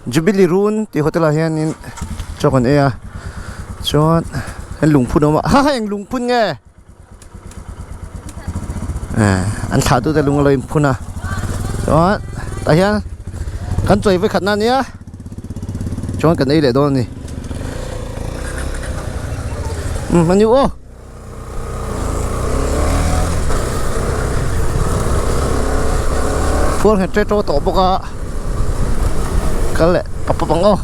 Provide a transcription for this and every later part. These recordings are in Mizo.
Jubilee Run tih hotel ah hianin chaw kan ei a chuan he lungphun a awm a ha ha eng lungphun nge an thlah tute lung a lo inphun a chuan tah hian kan chawi vekhat na ania chuan kan ei leh dawn a ni umm a ni aw. Phur nghet ṭe ṭaw tawh bawk a kal leh pap pap ang aw.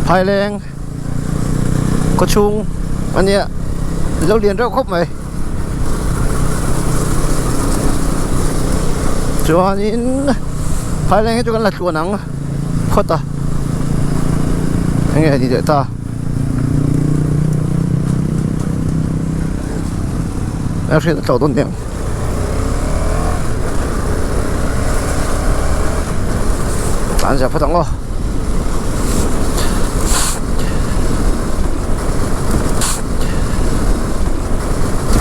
Phaileng khawchhung a nia lo lian reuh khawp mai chuanin Phaileng hi chu kan la tluan ang phawt a enge a ni leh ta a hriat a tlo dawn aniang. Tlan zia phawt ang aw.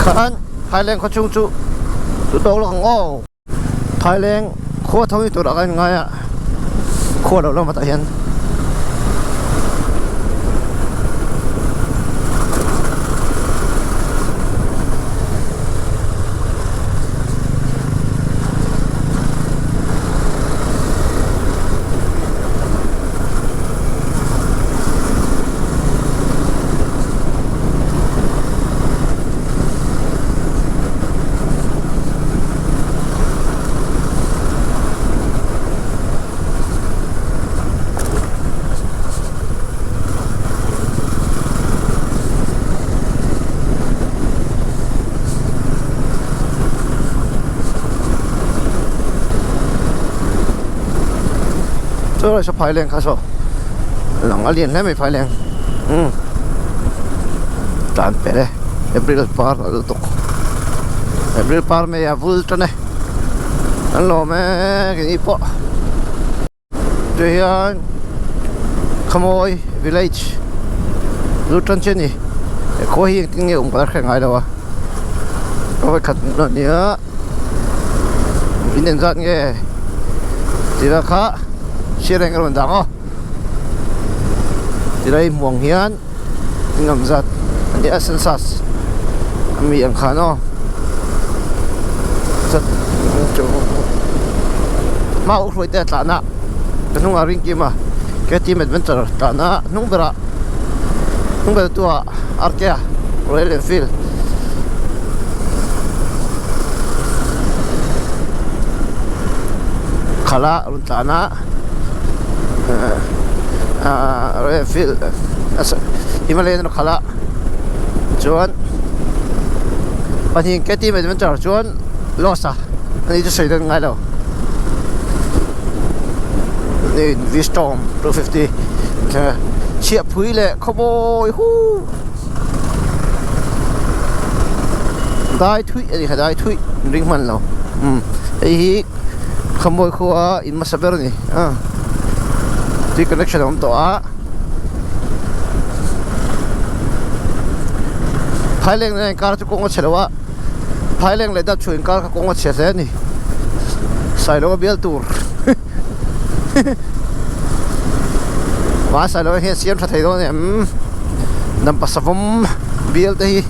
Tikhan Phaileng khawchhung chu chu tawk lawk ang aw. Phaileng khua tho ni turah ka inngai a, khua loh lamah tah hian. Chu lai saw phaileng kha saw lang a lian hle mai phaileng umm tlan pel e April par a lutuk April par mai a vul tan e an lawm e keini pawh tui hian Khamawi village lut tan che ni he khua hi engtin nge awm ka la hre ngai lo a ka vawikhat hmuh na nia in engzat nge tih vel kha hriat reng ka rawn dang aw tilai hmuh ang hian engam zat a nia census ami ang khan aw hma u hruai te a tlan a ka hnungah ring kim a ktm adventure tlan a hnung berah hnung ber tu ah R K a Royal Enfield khalh a rawn tlan a. Ahh Royal Enfield Himalayan a khalh a chuan pahnih KTM Adventure chuan lost a ani chu sawi dan ngai lo V-Strom 250 chhiahpui leh khawbawi huu dai thui a ni kha dai thui ring hman lo umm hei hi khawmawi khua in hmasa ber a ni a tui connection a awm tawh a phaileng nen inkar chu kawng a chhe lo a phaileng leh dap chhuah inkar kha kawng a chhe hle a ni Sailoa bial tur Vai Sailoa hian siam tha thei dawn em Dampa savawm bial te hi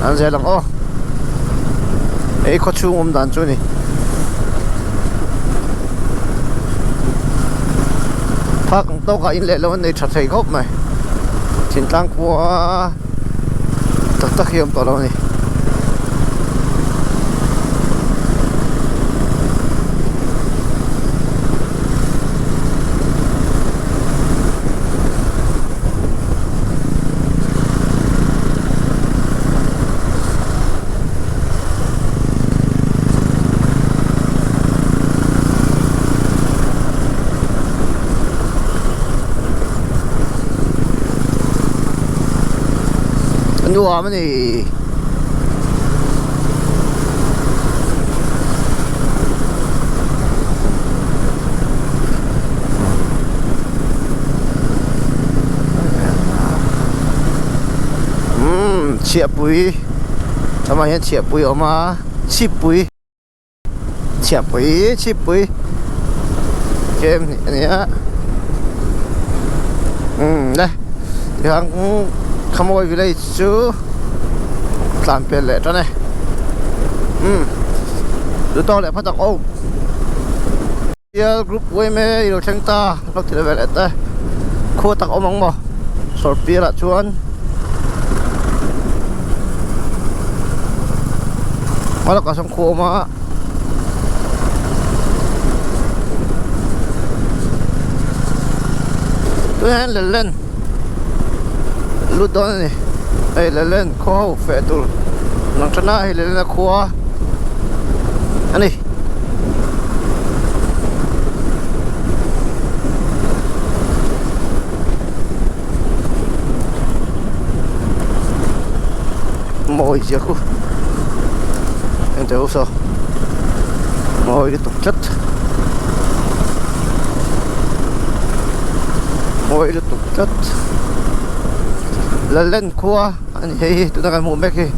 an zel ang aw hei khaw chhung awm dan chu a ni phak ang tawkah in leh lo an nei tha thei khawp mai thingtlang khua tak tak hi a awm tawh lo a ni. Nuam a ni. Umm chhiahpui amah hian chhiahpui a awm a chhippui chhiahpui chhippui kem hnih a ni a umm le tihian khamawi village chu tlan pel leh tan e umm duhtawk leh phawt ang aw. Bial group uaime i lo thleng ta lo ti ve leh te khua tak awm ang maw sawr pial ah chuan hma lawkah sawn khua awm a tunah hian len len lut dawn a ni hei len len khaw ho feh tur lang than a hei len len a khua a ni. Mawi zia khu engte saw mawi lutuk tlat mawi lutuk tlat Lalen khua a ni hei hi tuna kan hmuh mek hi.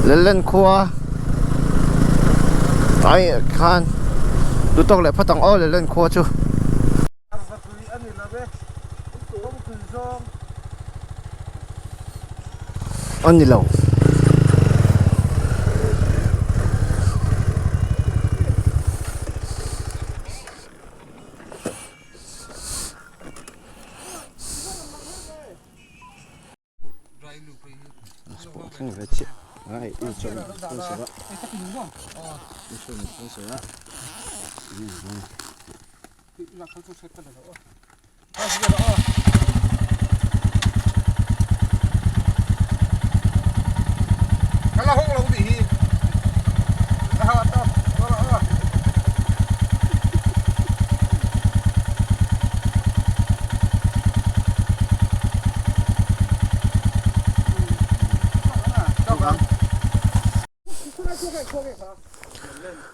Lelen khua ai khan du tawk leh phawt ang aw Lelen khua chu. A ni lo.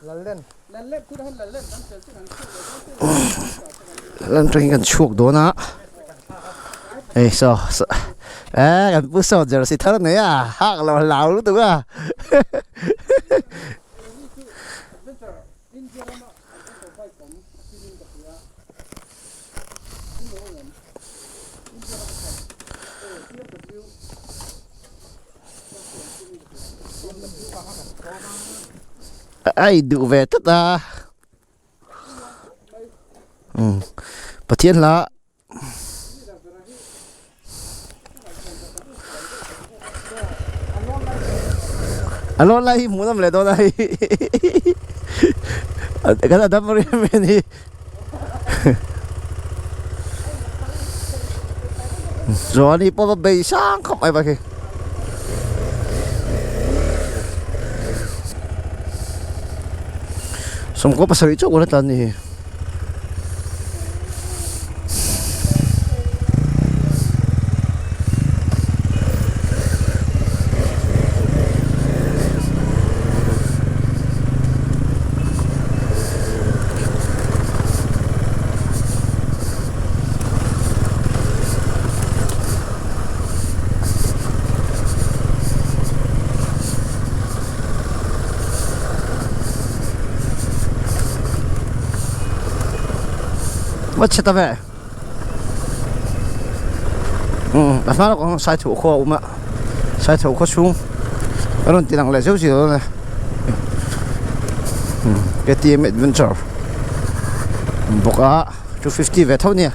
Lallen atangin kan chhuak dawn a hei saw eh kan pu saw jersey thar a nei a hak lo hlau lutuk a. A induh ve tlat a umm Pathian hla a lawn lai hi hmuh nawm leh dawn a hei kan a dam rem em hi chuan hi pawh a bei sang khawp mai bak hi. Sawmkaw pasarih chauh ka la tlan ni hi. Va chhe ta ve umm a hma lawkah hian saithuah khua a awm a saithuah khaw chhung a rawn ti lang leh zeuh zeuh dawn a umm ktm adventure bawk a 250 ve tho nia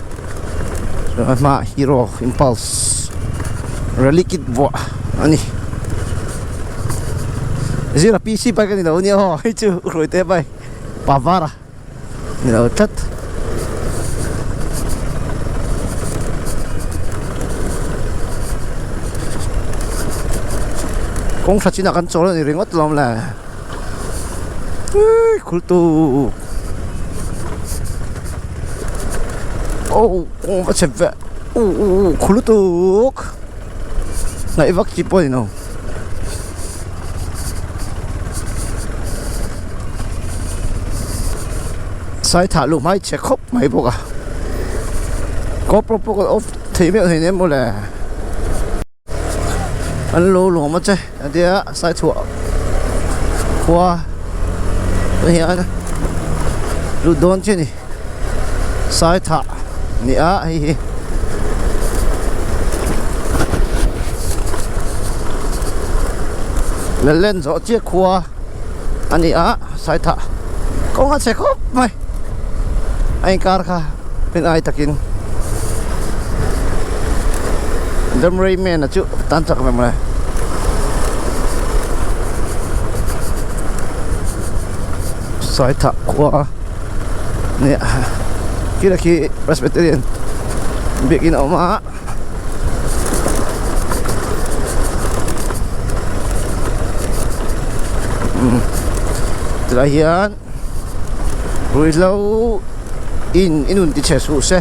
chuan a hmaah hero impulse rally kit vuah a ni zira pc bike a ni lo ania aw hei chu hruaite bike pa var a ni lo tlat. Kawng tha chinah kan chawl a ni ringawt lawm le khultu. Aw kawng va chep ve u u u khu lutuk hnaih vak chi pawh a ni lo sai thah luh hmai chhe khawp mai bawk a GoPro pawh kan off thei meuh thei nen mawle. An lo lawm a che a tia sai chhuah khua te hian lut dawn che ni sai thah ni a hei hi Lallen zawh chiah khua a ni a sai thah kawng a chhe khawp mai a inkar kha. Rin ai takin Damrei man a chu tan chak ve mawle. Saithah khua nia khi khi Presbyterian biakin a awm a. Tilai hian. Ruihhlo in i nun ti chhe suh se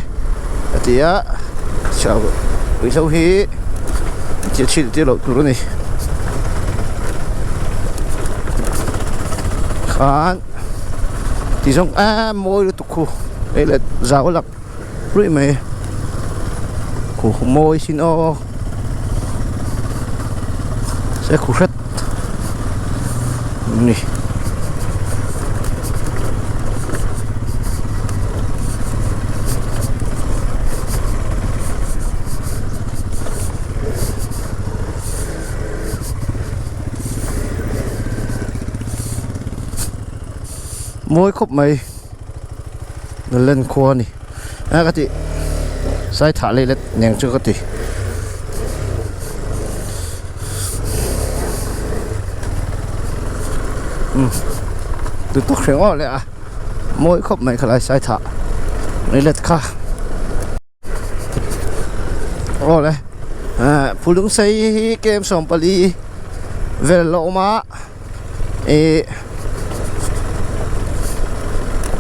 a ti a ruihhlo hi thil chhilh tir loh tur a ni khan ti zawng em mawi lutuk khu hei le zau lak ruih mai khu mawi sin aw se khu hret ni mawi khawp mai. Len khua a ni a ka tih sai thah leh let neng chu ka ti umm duh tawk hreh ngawt leh a mawi khawp mai khalai sai thah leh let kha aw le ah phulung sei hi kem 14 vel a awm a ih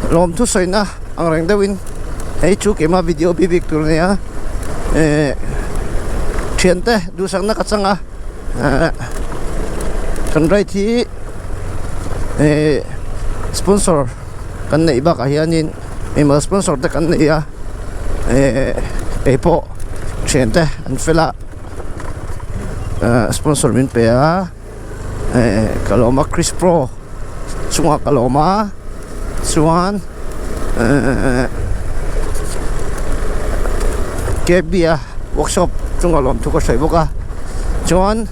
lawm thusawina ang reng deuhin hei chu keimah video bik bik tur a nia eh thiante duhsakna ka chang a eh kan ride hi eh. Sponsor kan neih bakah hianin mimal sponsor te kan nei a eh keipawh thiante an fel a eh sponsor min pe a eh ka lawm a Chris Pro chungah ka lawm a chuan eh K B a workshop chungah lawmthu ka sawi bawk a chuan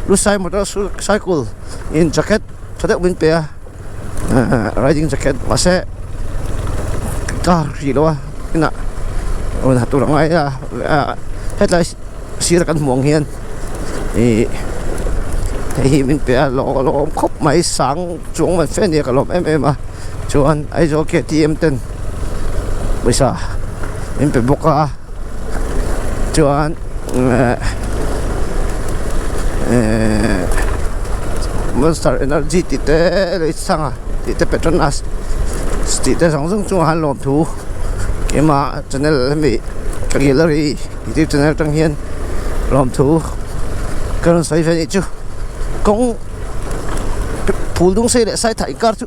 Lusai motor cycle in jacket tha deuh min pe a riding jacket mahse car hrih lo a inah rawn ha tur a ngai a hetlai sir a kan hmuh ang hian ih hei hi min pe a lawm khawp mai sang chuang man fe a nia ka lawm em em a chuan Aizawl K T M ten pawisa min pe bawk a chuan ehh monster energy tih te lei sangha tih te petronas tih te zawng zawng chungah khan lawmthu keimah channel hemi ka gallery youtube channel atang hian lawmthu ka rawn sawi ve anih chu kawng phul dung sei leh sai thah inkar chu.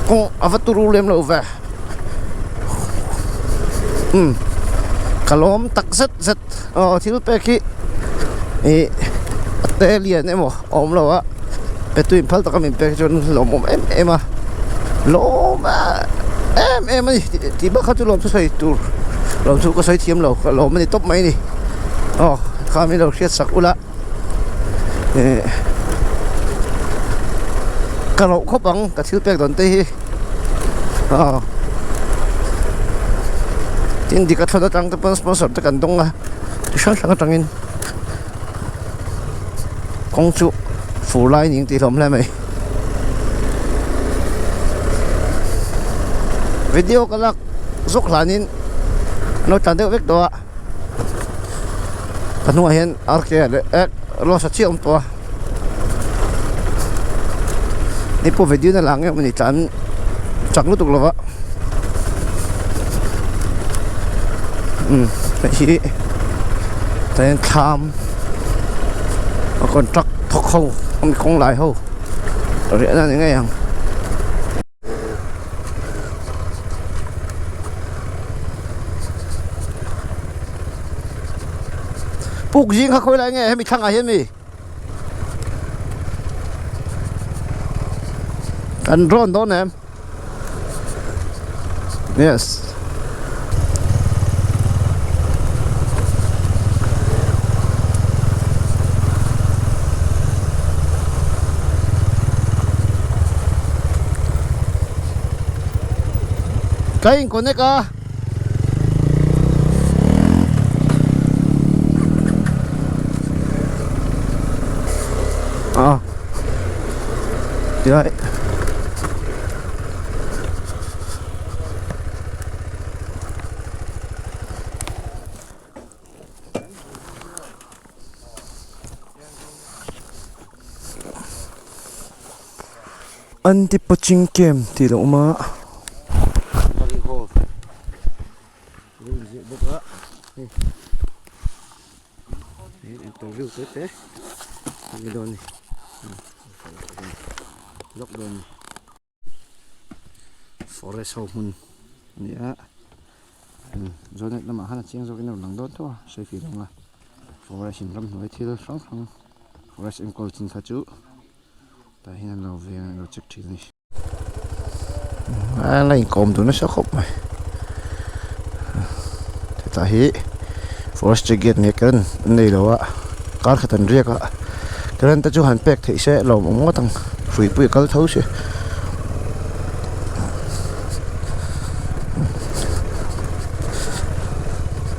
Kawng a va turu lem lo ve umm ka lawm tak zet zet aw thil pek hi ih a te lian emaw a awm lo a petu in phal taka min pek chuan lawmawm em em a lawm em em a ni tih bak kha chu lawm chu sawi tur lawm chu ka sawi thiam lo ka lawm a ni tawp mai a ni aw kha min lo hriat sak ula. Eh ka loh khawp ang ka thil pek dawn te hi aw tin dik a thlawt atang te pawn sponsor te kan dawng a ti hrang hrang atangin kawng chu fur lai ning tih hlawm hle mai video ka lak zawk hlanin an lo tlan deuh vek tawh a. Ka hnungah hian RK leh eh Rose a chiah awm tawh a hei pawh video na lang em ani tlan chak lutuk lo va umm hei hi tah hian thlam a contract thawk ho a mi kawng lai ho riahna a ni ngei ang. Puk zing kha khawi lai nge hemi thlangah hian mi kan rawn dawn em yes Ka in connect a. Ah. Tilai. Anti poaching camp tih a awm a. Forest ho hmun a ni a zonet lamah khan a chiang zawkin a rawn lang dawn tho a sawi fih lo ang a forest in ramhnuai thil hrang hrang forest enkawl chin kha chu tah hian an lo veng a an lo check thin a ni. A la inkawm dun nasa khawp mai hetah hi forest check gate nia current an nei lo a kar khat an riak a current te chu han pek theih se lawm awm ngawt ang hruipui a kal tho si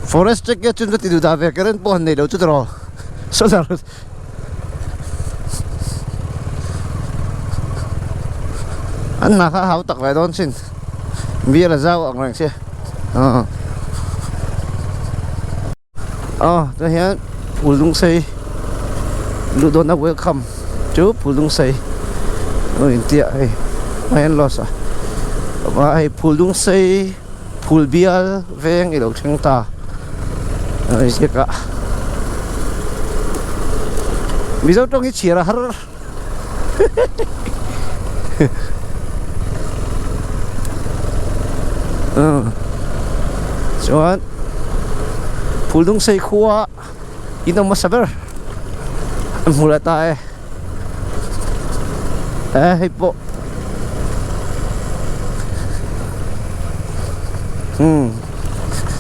forest check gate chu an va ti duh dah ve current pawh han nei lo chu tiraw solar. An hna kha a hau tak ve dawn sin bial a zau ang reng sia aw aw tah hian phul dung sei luh dawn a welcome chu phul dung sei a in tia hei hmai an lost a hei phul dung sei phul bial veng i lo thleng ta a inziak a Mizo tawng hi chhiar a har. Umm chuan Phuldungsei khua in awm hmasa ber an hmu leh ta e e hei pawh umm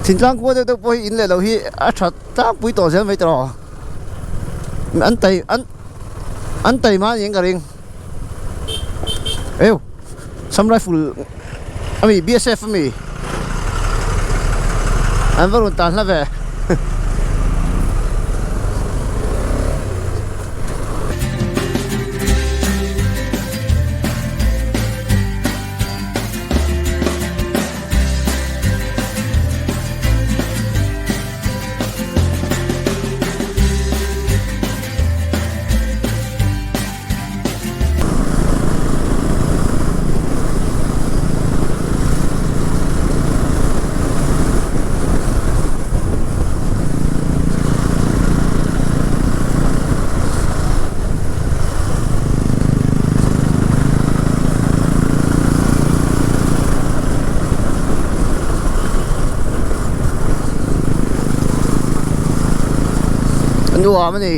thingtlang khua deuh deuh pawh hi in leh loh hi a tha tlangpui tawh zel mai tawh an tai an an taima a ni ang ka ring. Eu Sam rifle ami BSF ami an va rawn tan hla ve. Nuam a ni.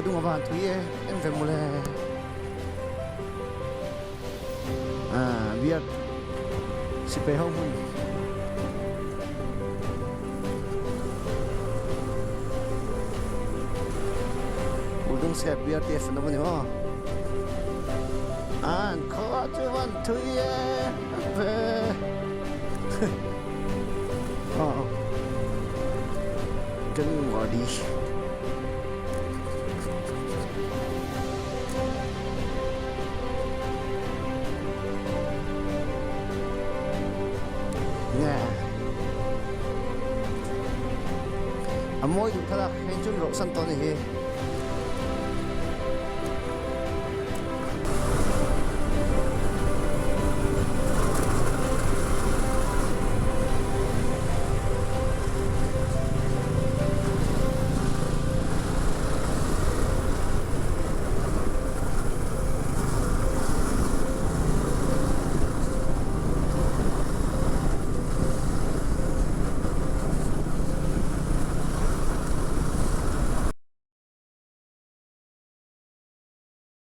Khawdung a va han thui e em ve mawle. Ah biak sipai ho hmun. Building sep BRTF an awm a ni maw? An khua chu van thui e ve. Aw Gangwadi. Nge a mawi duh thlalak hei chuan rawh san tawh a ni hi.